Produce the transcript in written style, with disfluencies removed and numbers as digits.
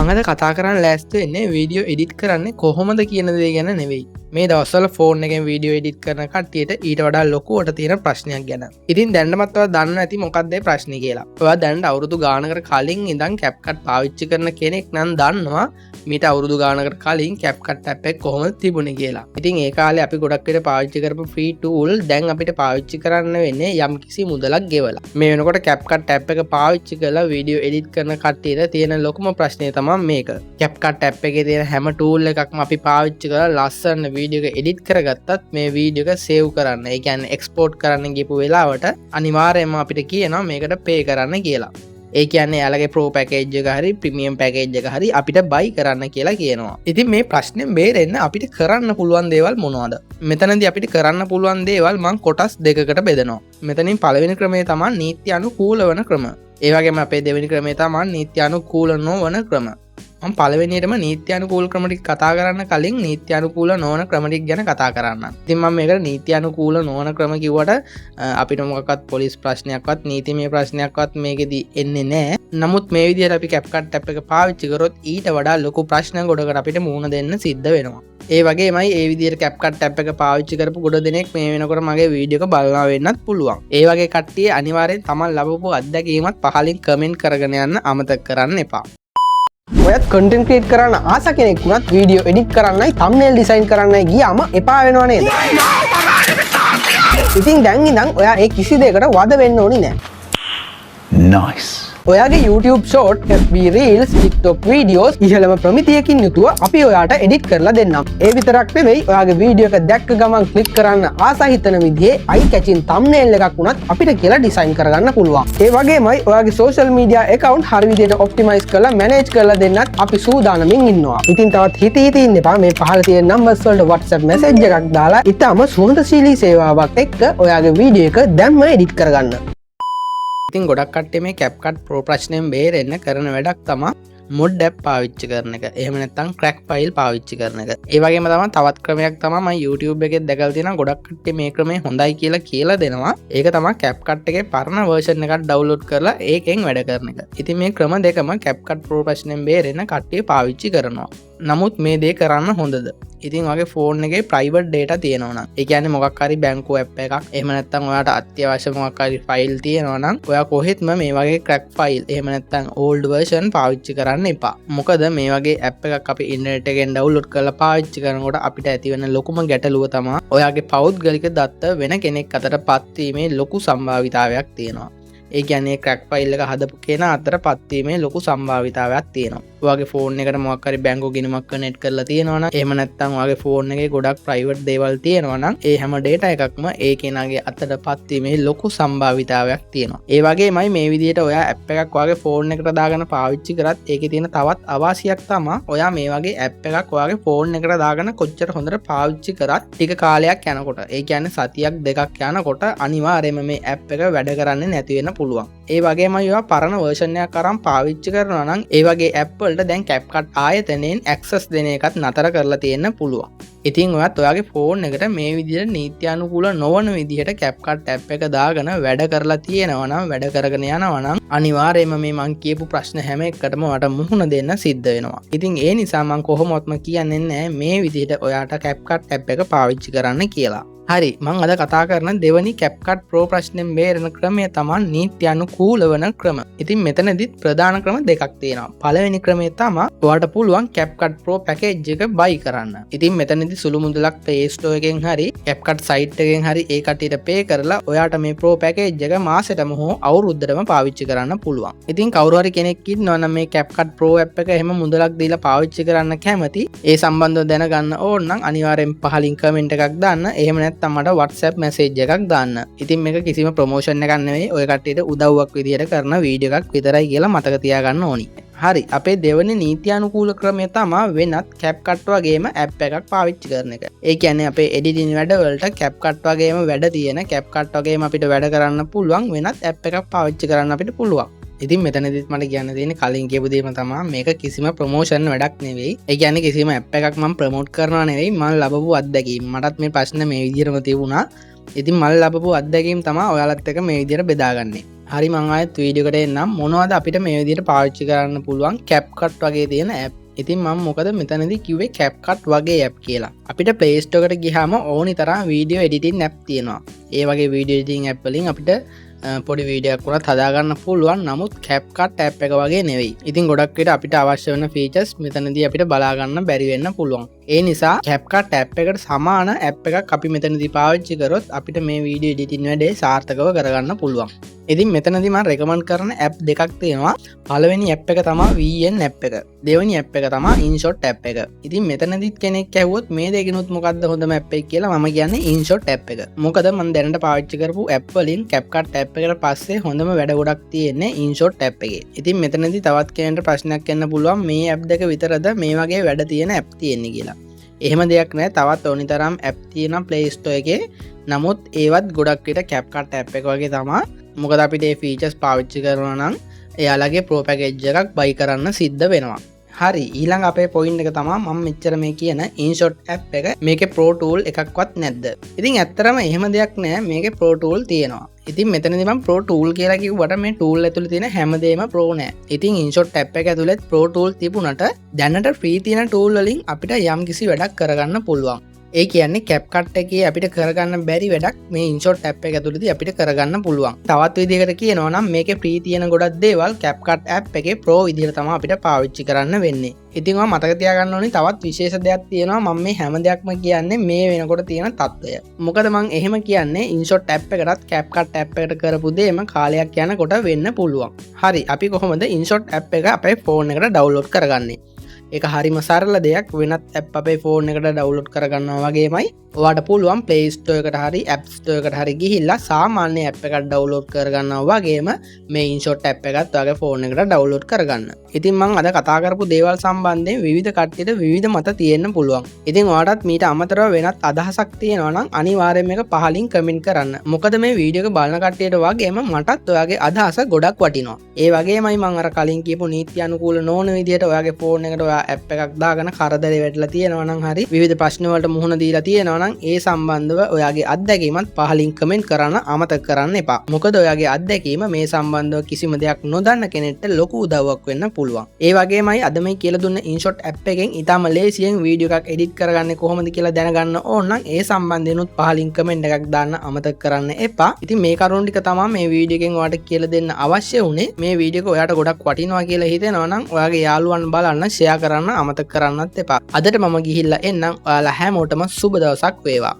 මං අද කතා කරන්න ලෑස්ති වෙන්නේ වීඩියෝ එඩිට් කරන්නේ කොහොමද කියන දේ ගැන නෙවෙයි. මේ දවස්වල ෆෝන් එකෙන් වීඩියෝ එඩිට් කරන කට්ටියට ඊට වඩා ලොකුවට තියෙන ප්‍රශ්නයක් ගැන. ඉතින් දැනටමත් ඔයා දන්න ඇති මොකක්ද ඒ ප්‍රශ්නේ කියලා. ඔයා දැනට අවුරුදු ගානකට කලින් ඉඳන් CapCut පාවිච්චි කරන කෙනෙක් නම් දන්නවා මීට අවුරුදු ගානකට කලින් CapCut app එක කොහොමද තිබුණේ කියලා. ඉතින් ඒ කාලේ අපි ගොඩක් විට පාවිච්චි කරපු ෆ්‍රී ටූල් දැන් අපිට පාවිච්චි කරන්න වෙන්නේ යම්කිසි මුදලක් ගෙවලා. මේ වෙනකොට CapCut app එක පාවිච්චි කරලා වීඩියෝ එඩිට් කරන කට්ටියට තියෙන ලොකුම ප්‍රශ්නය තමයි මේක. CapCut app එකේ තියෙන හැම ටූල් එකක්ම අපි පාවිච්චි කරලා ලස්සන වීඩියෝ එක එඩිට් කරගත්තත් මේ වීඩියෝ එක සේව් කරන්න, ඒ කියන්නේ එක්ස්පෝර්ට් කරන්න ගියපු වෙලාවට අනිවාර්යයෙන්ම අපිට කියනවා මේකට පේ කරන්න කියලා. ඒ කියන්නේ එයාලගේ ප්‍රෝ පැකේජ් එක හරි ප්‍රීමියම් පැකේජ් එක හරි අපිට බයි කරන්න කියලා කියනවා. ඉතින් මේ ප්‍රශ්නේ බේරෙන්න අපිට කරන්න පුළුවන් දේවල් මොනවද? මෙතනදී අපිට කරන්න පුළුවන් දේවල් මං කොටස් දෙකකට බෙදනවා. මෙතනින් පළවෙනි ක්‍රමය තමයි නීති අනුකූල වන ක්‍රම. ඒ වගේම අපේ දෙවෙනි ක්‍රමය තමයි නීති අනුකූල නොවන ක්‍රම. මම පළවෙනියටම නීති අනුකූල ක්‍රම ටික කතා කරන්න කලින් නීති අනුකූල නොවන ක්‍රම ටික ගැන කතා කරන්න. ඉතින් මම මේකට නීති අනුකූල නොවන ක්‍රම කිව්වට අපිට මොකක්වත් පොලිස් ප්‍රශ්නයක්වත් නීතිමය ප්‍රශ්නයක්වත් මේකෙදි එන්නේ නෑ. නමුත් මේ විදිහට අපි CapCut app එක පාවිච්චි කරොත් ඊට වඩා ලොකු ප්‍රශ්න ගොඩකට අපිට මුහුණ දෙන්න සිද්ධ වෙනවා. ඒ වගේමයි ඒ විදිහට CapCut app එක පාවිච්චි කරපු ගොඩ දෙනෙක් මේ වෙනකොට මගේ වීඩියෝ එක බලනවා වෙන්නත් පුළුවන්. ඒ වගේ කට්ටිය අනිවාර්යෙන් තමන් ලබපු අත්දැකීමත් පහලින් කමෙන්ට් කරගෙන යන්න අමතක කරන්න එපා. ඔයත් කන්ටෙන්ට් ක්‍රියේට් කරන්න ආස කෙනෙක් වුණත් වීඩියෝ එඩිට් කරන්නයි තම්නේල් ඩිසයින් කරන්නයි ගියාම එපා වෙනව නේද? ඉතින් දැන් ඉඳන් ඔයා ඒ කිසි දෙයකට වද වෙන්න ඕනි නෑ. Nice. ඔයාගේ YouTube short, FB Reels, TikTok videos ඉහළම ප්‍රමිතියකින් යුතුව අපි ඔයාට එඩිට් කරලා දෙන්නම්. ඒ විතරක් නෙවෙයි, ඔයාගේ වීඩියෝ එක දැක්ක ගමන් ක්ලික් කරන්න ආස හිතන විදිහේ eye catching thumbnail එකක් වුණත් අපිට කියලා ඩිසයින් කරගන්න පුළුවන්. ඒ වගේමයි ඔයාගේ social media account හරි විදිහට ඔප්ටිමයිස් කරලා මැනේජ් කරලා දෙන්නත් අපි සූදානමින් ඉන්නවා. ඉතින් තවත් හිත හිත ඉන්න එපා. මේ පහළ තියෙන නම්බර්ස් වලට WhatsApp message එකක් දාලා ඉතාම සුහදශීලී සේවාවක් එක්ක ඔයාගේ වීඩියෝ එක දැන්ම එඩිට් කරගන්න. ඉතින් ගොඩක් කට්ටිය මේ CapCut Pro ප්‍රශ්නයෙන් බේරෙන්න කරන වැඩක් තමා මොඩ් ඇප් පාවිච්චි කරන එක. එහෙම නැත්නම් ක්‍රැක් ෆයිල් පාවිච්චි කරන එක. ඒ වගේම තමයි තවත් ක්‍රමයක් තමයි මම YouTube එකෙත් දැකලා තියෙනවා, ගොඩක් කට්ටිය මේ ක්‍රමය හොඳයි කියලා කියලා දෙනවා. ඒක තමයි CapCut එකේ පරණ වර්ෂන් එකක් ඩවුන්ලෝඩ් කරලා ඒකෙන් වැඩ කරන එක. ඉතින් මේ ක්‍රම දෙකම CapCut Pro ප්‍රශ්නයෙන් බේරෙන්න කට්ටිය පාවිච්චි කරනවා. නමුත් මේ දේ කරන්න හොඳද? ඉතින් ඔයාගේ ෆෝන් එකේ ප්‍රයිවට් ඩේටා තියෙනවා නම්, ඒ කියන්නේ මොකක් හරි බැංකු ඇප් එකක්, එහෙම නැත්නම් ඔයාට අත්‍යවශ්‍ය මොකක් හරි ෆයිල් තියෙනවා නම්, ඔයා කොහෙත්ම මේ වගේ ක්‍රැක් ෆයිල් එහෙම නැත්නම් ඕල්ඩ් වර්ෂන් පාවිච්චි කරන්න එපා. මොකද මේ වගේ ඇප් එකක් අපි ඉන්ටර්නෙට් එකෙන් ඩවුන්ලෝඩ් කරලා පාවිච්චි කරනකොට අපිට ඇති වෙන ලොකුම ගැටලුව තමා ඔයාගේ පෞද්ගලික දත්ත වෙන කෙනෙක් අතට පත්වීමේ ලොකු සම්භාවිතාවයක් තියෙනවා. ඒ කියන්නේ ක්‍රැක් ෆයිල් එක හදපු කෙනා අතර පත්වීමේ ලොකු සම්භාවිතාවයක් තියෙනවා. ඔයාගේ ෆෝන් එකට මොකක් හරි බැංකු ගිණුමක් කනෙක්ට් කරලා තියෙනවා නම්, එහෙම නැත්නම් ඔයාගේ ෆෝන් එකේ ගොඩක් ප්‍රයිවට් දේවල් තියෙනවා නම්, ඒ හැම ඩේටා එකක්ම ඒ කෙනාගේ අතට පත්වීමේ ලොකු සම්භාවිතාවයක් තියෙනවා. ඒ වගේමයි මේ විදිහට ඔයා ඇප් එකක් ඔයාගේ ෆෝන් එකට දාගෙන පාවිච්චි කරත් ඒකේ තියෙන තවත් අවාසියක් තමා ඔයා මේ වගේ ඇප් එකක් ඔයාගේ ෆෝන් එකට දාගෙන කොච්චර හොඳට පාවිච්චි කරත් ටික කාලයක් යනකොට, ඒ කියන්නේ සතියක් දෙකක් යනකොට අනිවාර්යයෙන්ම මේ ඇප් එක වැඩ කරන්නේ නැති වෙන්න පුළුවන්. ඒ වගේමයි ඔයා පරණ වර්ෂන් එකක් අරන් පාවිච්චි කරනවා නම් ඒ වගේ ඇප් වලට දැන් CapCut ආයතනයෙන් ඇක්සස් දෙන එකත් නතර කරලා තියෙන්න පුළුවන්. ඉතින් ඔයත් ඔයාගේ ෆෝන් එකට මේ විදිහට නීත්‍යානුකූල නොවන විදිහට CapCut app එක දාගෙන වැඩ කරලා තියෙනවා නම්, වැඩ කරගෙන යනවා නම්, අනිවාර්යයෙන්ම මේ මං කියපු ප්‍රශ්න හැම එකටම ඔයාට මුහුණ දෙන්න සිද්ධ වෙනවා. ඉතින් ඒ නිසා මං කොහොමවත්ම කියන්නේ නෑ මේ විදිහට ඔයාට CapCut app එක පාවිච්චි කරන්න කියලා. හරි, මං අද කතා කරන දෙවනි CapCut Pro ප්‍රශ්නෙන් බේරෙන ක්‍රමය තමා නීත්‍යානුකූල වන ක්‍රම. ඉතින් මෙතනදිත් ප්‍රධාන ක්‍රම දෙකක් තියෙනවා. පළවෙනි ක්‍රමය තමා ඔයාට පුළුවන් CapCut Pro package එක බයි කරන්න. ඉතින් මෙතනදි සුළු මුදලක් Play Store එකෙන් හරි CapCut site එකෙන් හරි ඒ කට්ටියට පේ කරලා ඔයාට මේ Pro package එක මාසෙටම හෝ අවුරුද්දටම පාවිච්චි කරන්න පුළුවන්. ඉතින් කවුරු හරි කෙනෙක් ඉන්නවා නම් මේ CapCut Pro app එක එහෙම මුදලක් දීලා පාවිච්චි කරන්න කැමති, ඒ සම්බන්ධව දැනගන්න ඕන නම් අනිවාර්යෙන් පහලින් කමෙන්ට් එකක් දාන්න. එහෙම නැත්නම් මට WhatsApp message එකක් දාන්න. ඉතින් මේක කිසිම ප්‍රොමෝෂන් එකක් නෙවෙයි, ඔය කට්ටියට උදව්වක් විදියට කරන වීඩියෝ එකක් විතරයි කියලා මතක තියාගන්න ඕනි. හරි, අපේ දෙවනි නීත්‍යානුකූල ක්‍රමය තමා වෙනත් CapCut වගේම ඇප් එකක් පාවිච්චි කරන එක. ඒ කියන්නේ අපේ එඩිටින් වැඩවලට CapCut වගේම වැඩ තියෙන, CapCut වගේම අපිට වැඩ කරන්න පුළුවන් වෙනත් ඇප් එකක් පාවිච්චි කරන්න අපිට පුළුවන්. ඉතින් මෙතනදිත් මට කියන්න තියෙන්නේ කලින් කියපු දේම තමා, මේක කිසිම ප්‍රොමෝෂන් වැඩක් නෙවෙයි. ඒ කියන්නේ කිසිම ඇප් එකක් මම ප්‍රොමෝට් කරනවා නෙවෙයි, මම ලබපු අත්දැකීම්. මටත් මේ ප්‍රශ්න මේ විදිහටම තිබුණා. ඉතින් මම ලබපු අත්දැකීම් තමා ඔයාලත් එක්ක මේ විදිහට බෙදාගන්නේ. හරි, මං ආයෙත් වීඩියෝ එකට එන්නම්. මොනවද අපිට මේ විදිහට පාවිච්චි කරන්න පුළුවන් CapCut වගේ තියෙන ඇප්? ඉතින් මම මොකද මෙතනදී කිව්වේ CapCut වගේ ඇප් කියලා? අපිට Play Store එකට ගියාම ඕනි තරම් වීඩියෝ එඩිටින් ඇප් තියෙනවා. ඒ වගේ වීඩියෝ එඩිටින් ඇප් වලින් අපිට පොඩි වීඩියෝ එකක් වුණත් හදාගන්න පුළුවන්. නමුත් CapCut app එක වගේ නෙවෙයි. ඉතින් ගොඩක් විට අපිට අවශ්‍ය වෙන ෆීචර්ස් මෙතනදී අපිට බලා ගන්න බැරි වෙන්න පුළුවන්. ඒ නිසා CapCut app එකට සමාන ඇප් එකක් අපි මෙතනදී පාවිච්චි කරොත් අපිට මේ වීඩියෝ එඩිටින් වැඩේ සාර්ථකව කරගන්න පුළුවන්. ඉතින් මෙතනදී මම රෙකමන්ඩ් කරන ඇප් දෙකක් තියෙනවා. පළවෙනි ඇප් එක තමා VN app එක. දෙවෙනි ඇප් එක තමා InShot app එක. ඉතින් මෙතනදිත් කෙනෙක් ඇහුවොත් මේ දෙකිනුත් මොකද්ද හොඳම ඇප් එක කියලා, මම කියන්නේ InShot app එක. මොකද මම දැනට පාවිච්චි කරපු ඇප් වලින් CapCut app එකට පස්සේ හොඳම වැඩ ගොඩක් තියෙන්නේ InShot app එකේ. ඉතින් මෙතනදී තවත් කෙනෙක්ට ප්‍රශ්නයක් එන්න පුළුවන්, මේ ඇප් දෙක විතරද මේ වගේ වැඩ තියෙන ඇප් තියෙන්නේ කියලා. එහෙම දෙයක් නෑ. තවත් ඕනි තරම් ඇප් තියෙනවා Play Store එකේ. නමුත් ඒවත් ගොඩක් විට CapCut app එක වගේ තමා. මොකද අපිට ඒ ෆීචර්ස් පාවිච්චි කරනවා නම් එයාලගේ ප්‍රෝ පැකේජ් එකක් බයි කරන්න සිද්ධ වෙනවා. හරි, ඊළඟ අපේ පොයින්ට් එක තමා මම මෙච්චර මේ කියන InShot app එක, මේකේ Pro Tool එකක්වත් නැද්ද? ඉතින් ඇත්තටම එහෙම දෙයක් නෑ. මේකේ Pro Tool තියෙනවා. ඉතින් මෙතනදී මම Pro Tool කියලා කිව්වට මේ ටූල් ඇතුලේ තියෙන හැමදේම Pro නෑ. ඉතින් InShot app එක ඇතුලෙත් Pro Tool තිබුණට දැනට ෆ්‍රී තියෙන ටූල් වලින් අපිට යම්කිසි වැඩක් කරගන්න පුළුවන්. ඒ කියන්නේ CapCut එකේ අපිට කරගන්න බැරි වැඩක් මේ InShot app එක ඇතුළතදී අපිට කරගන්න පුළුවන්. තවත් විදිහකට කියනවා නම් මේකේ ෆ්‍රී තියෙන ගොඩක් දේවල් CapCut app එකේ Pro විදිහට තමයි අපිට පාවිච්චි කරන්න වෙන්නේ. ඉතින් ඔයා මතක තියාගන්න ඕනේ තවත් විශේෂ දෙයක් තියෙනවා. මම මේ හැම දෙයක්ම කියන්නේ මේ වෙනකොට තියෙන තත්ත්වය. මොකද මං එහෙම කියන්නේ InShot app එකටත් CapCut app එකට කරපු දේම කාලයක් යනකොට වෙන්න පුළුවන්. හරි, අපි කොහොමද InShot app එක අපේ ෆෝන් එකට ඩවුන්ලෝඩ් කරගන්නේ? ඒක හරිම සරල දෙයක්. වෙනත් ඇප් අපේ ෆෝන් එකට ඩවුන්ලෝඩ් කරගන්නවා වගේමයි. ඔයාට පුළුවන් Play Store එකට හරි App Store එකට හරි ගිහිල්ලා සාමාන්‍ය ඇප් එකක් ඩවුන්ලෝඩ් කරගන්නවා වගේම මේ InShot app එකත් ඔයාගේ ෆෝන් එකට ඩවුන්ලෝඩ් කරගන්න. ඉතින් මං අද කතා කරපු දේවල් සම්බන්ධයෙන් විවිධ කට්ටියට විවිධ මත තියෙන්න පුළුවන්. ඉතින් ඔයාටත් මීට අමතරව වෙනත් අදහසක් තියෙනවා නම් අනිවාර්යයෙන්ම මේක පහලින් කමෙන්ට් කරන්න. මොකද මේ වීඩියෝ එක බලන කට්ටියට වගේම මටත් ඔයාගේ අදහස ගොඩක් වටිනවා. ඒ වගේමයි මං අර කලින් කියපු නීති අනුකූල නොවන විදිහට ඔයාගේ ෆෝන් එකට ඔයා ඇප් එකක් දාගෙන කරදරේ වැටිලා තියෙනවා නම්, හරි විවිධ ප්‍රශ්න වලට මුහුණ දීලා තියෙනවා නම්, ඒ සම්බන්ධව ඔයාගේ අත්දැකීමත් පහලින් කමෙන්ට් කරන්න අමතක කරන්න එපා. මොකද ඔයාගේ අත්දැකීම මේ සම්බන්ධව කිසිම දෙයක් නොදන්න කෙනෙක්ට ලොකු උදව්වක් වෙන්න පුළුවන්. ඒ වගේමයි අද මේ කියලා දුන්න InShot app එකෙන් ඉතාම ලේසියෙන් වීඩියෝ එකක් එඩිට් කරගන්නේ කොහොමද කියලා දැනගන්න ඕන නම් ඒ සම්බන්ධයෙනුත් පහලින් කමෙන්ට් එකක් දාන්න අමතක කරන්න එපා. ඉතින් මේ කරුණු ටික තමයි මේ වීඩියෝ එකෙන් ඔයාලට කියලා දෙන්න අවශ්‍ය වුණේ. මේ වීඩියෝ එක ඔයාට ගොඩක් වටිනවා කියලා හිතෙනවා නම් ඔයාගේ යාළුවන් බලන්න ෂෙයා කරන්න අමතක කරන්නත් එපා. අදට මම ගිහිල්ලා එන්නම්. ඔයාලා හැමෝටම සුබ දවසක් වේවා.